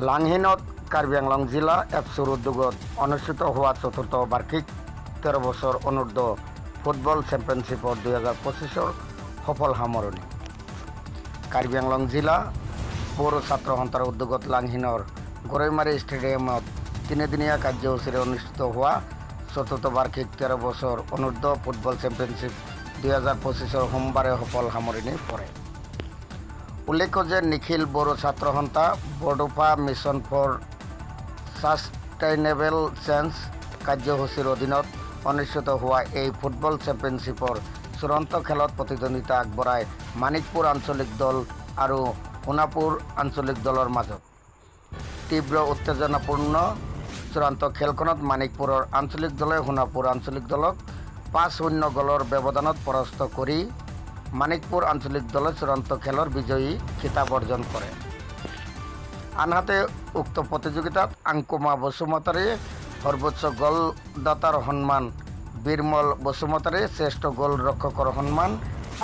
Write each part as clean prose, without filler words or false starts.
লাংহিনত কাৰ্বি আংলং জিলা এফছুৰ উদ্যোগত অনুষ্ঠিত হোৱা চতুৰ্থ বাৰ্ষিক 13 বছৰ অনুৰ্ধ ফুটবল চেম্পিয়নশ্বিপৰ 2025ৰ সফল সামৰণি। কাৰ্বি আংলং জিলা বড়ো ছাত্ৰ সন্থাৰ উদ্যোগত লাংহিনৰ গৰৈমাৰী ষ্টেডিয়ামত তিনিদিনীয়া কাৰ্যসূচীৰে অনুষ্ঠিত হোৱা চতুৰ্থ বাৰ্ষিক 13 বছৰ অনুৰ্ধ ফুটবল চেম্পিয়নশ্বিপ 2025ৰ সোমবাৰে সফল সামৰণি পৰে। উল্লেখ্য যে নিখিল বড়ো ছাত্ৰ সন্থা Bodofa mission for sustainable change কাৰ্যসূচীৰ অধীনত অনুষ্ঠিত হোৱা এই ফুটবল চেম্পিয়নশ্বিপৰ চূড়ান্ত খেলত প্ৰতিদ্বন্দ্বিতা আগবঢ়ায় মানিকপুৰ আঞ্চলিক দল আৰু সোণাপুৰ আঞ্চলিক দলৰ মাজত। তীব্ৰ উত্তেজনাপূৰ্ণ চূড়ান্ত খেলখনত মানিকপুৰৰ আঞ্চলিক দলে সোণাপুৰ আঞ্চলিক দলক 5-0 গ'লৰ ব্যৱধানত পৰাস্ত কৰি মানিকপুৰ আঞ্চলিক দলে চূড়ান্ত খেলৰ বিজয়ী খিতাপ অৰ্জন কৰে। আনহাতে উক্ত প্ৰতিযোগিতাত আংকুমা বসুমতাৰীয়ে সৰ্বোচ্চ গ'লদাতাৰ সন্মান, বিৰমল বসুমতাৰীয়ে শ্ৰেষ্ঠ গ'ল ৰক্ষকৰ সন্মান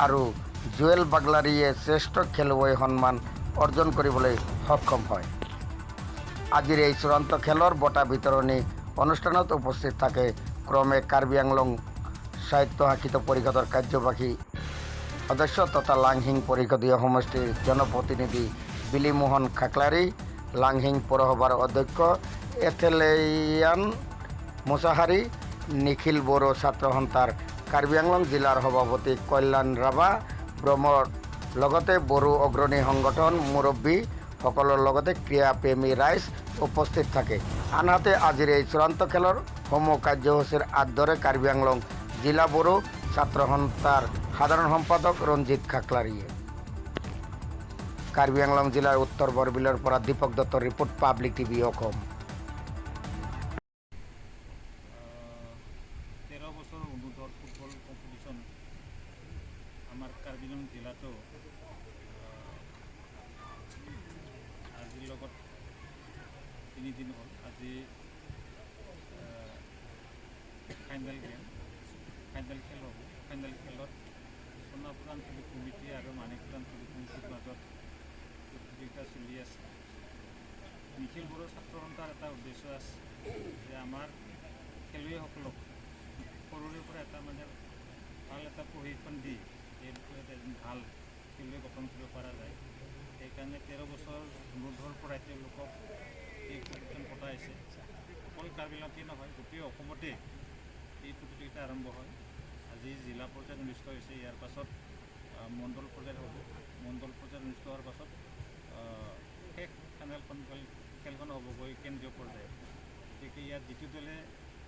আৰু জুৱেল বাগলাৰীয়ে শ্ৰেষ্ঠ খেলুৱৈ সন্মান অৰ্জন কৰিবলৈ সক্ষম হয়। আজিৰ এই চূড়ান্ত খেলৰ বঁটা বিতৰণী অনুষ্ঠানত উপস্থিত থাকে ক্ৰমে কাৰ্বি আংলং স্বায়ত্তশাসিত পৰিষদৰ কাৰ্যবাহী সদস্য তথা লাংহিং পৰিষদীয় সমষ্টিৰ জনপ্ৰতিনিধি বিলিমোহন খাকলাৰী, লাংহিং পৌৰসভাৰ অধ্যক্ষ এথেলেয়ান মুছাহাৰী, নিখিল বড়ো ছাত্ৰ সন্থাৰ কাৰ্বি আংলং জিলাৰ সভাপতি কল্যাণ ৰাভা ব্ৰহ্মৰ লগতে বড়ো অগ্ৰণী সংগঠন মুৰব্বীসকলৰ লগতে ক্ৰীড়াপ্ৰেমী ৰাইজ উপস্থিত থাকে। আনহাতে আজিৰ এই চূড়ান্ত খেলৰ সমূহ কাৰ্যসূচীৰ আঁত ধৰে কাৰ্বি আংলং জিলা বড়ো ছাত্ৰ সন্থাৰ সাধাৰণ সম্পাদক ৰঞ্জিত খাকলাৰীয়ে। কাৰ্বি আংলং জিলাৰ উত্তৰ বৰবিলৰ পৰা দীপক দত্তৰ ৰিপৰ্ট, পাব্লিক টিভি অসম। 13 বছৰ অনুৰ্ধৰ ফুটবল কম্পিটিশ্যন আমাৰ কাৰ্বি আংলং জিলাতো আজিৰ লগত 3 দিন হ'ল। আজি ফাইনেল গেম, ফাইনেল খেল হ'ব। ফাইনেল খেলত সোণাপুৰ আঞ্চলিক কমিটি আৰু মানিকপুৰ আঞ্চলিক কমিটিৰ মাজত প্ৰতিযোগিতা চলি আছে। নিখিল বড়ো ছাত্ৰ সন্থাৰ এটা উদ্দেশ্য আছে যে আমাৰ খেলুৱৈসকলক সৰুৰে পৰা এটা মানে ভাল এটা প্ৰশিক্ষণ দি তেওঁলোকক এটা এজন ভাল খেলুৱৈ গঠন কৰিব পৰা যায়। সেইকাৰণে 13 বছৰ অনুৰ্ধৰ পৰাই তেওঁলোকক এই প্ৰশিক্ষণ পতা হৈছে। অকল কাৰ্বি আংলঙতেই নহয়, গোটেই অসমতে এই প্ৰতিযোগিতা আৰম্ভ হয়। আজি জিলা পৰ্যায়ত অনুষ্ঠিত হৈছে। ইয়াৰ পাছত মণ্ডল পৰ্যায়ত হ'ব। মণ্ডল পৰ্যায়ত অনুষ্ঠিত হোৱাৰ পাছত শেষ ফাইনেলখন খেলখন হ'বগৈ কেন্দ্ৰীয় পৰ্যায়ত। গতিকে ইয়াত যিটো দলে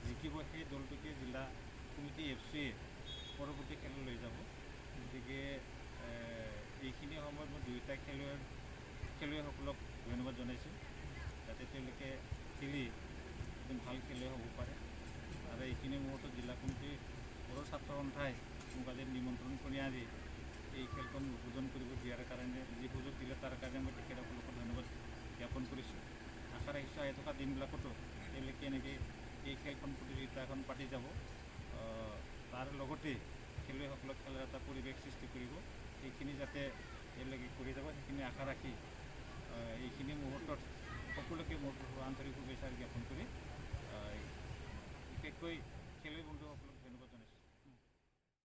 জিকিব, সেই দলটোকে জিলা কমিটি এফ চিয়ে পৰৱৰ্তী খেললৈ লৈ যাব। গতিকে এইখিনি সময়ত মই দুয়োটা খেলুৱৈসকলক ধন্যবাদ জনাইছোঁ, যাতে তেওঁলোকে খেলি এজন ভাল খেলুৱৈ হ'ব পাৰে। আৰু এইখিনি মুহূৰ্তত জিলা কমিটি বড়ো ছাত্ৰ সন্থাই মোক আজি নিমন্ত্ৰণ কৰি আনি এই খেলখন উদ্বোধন কৰিব দিয়াৰ কাৰণে যি সুযোগ দিলে, তাৰ কাৰণে মই তেখেতসকলক ধন্যবাদ জ্ঞাপন কৰিছোঁ। আশা ৰাখিছোঁ, আহি থকা দিনবিলাকতো তেওঁলোকে এনেকৈ এই খেলখন প্ৰতিযোগিতাখন পাতি যাব, তাৰ লগতে খেলুৱৈসকলক খেলাৰ এটা পৰিৱেশ সৃষ্টি কৰিব। সেইখিনি যাতে তেওঁলোকে কৰি যাব, সেইখিনি আশা ৰাখি এইখিনি মুহূৰ্তত সকলোকে মোৰ আন্তৰিক শুভেচ্ছা জ্ঞাপন কৰি বিশেষকৈ খেলুৱৈ বন্ধুসকলক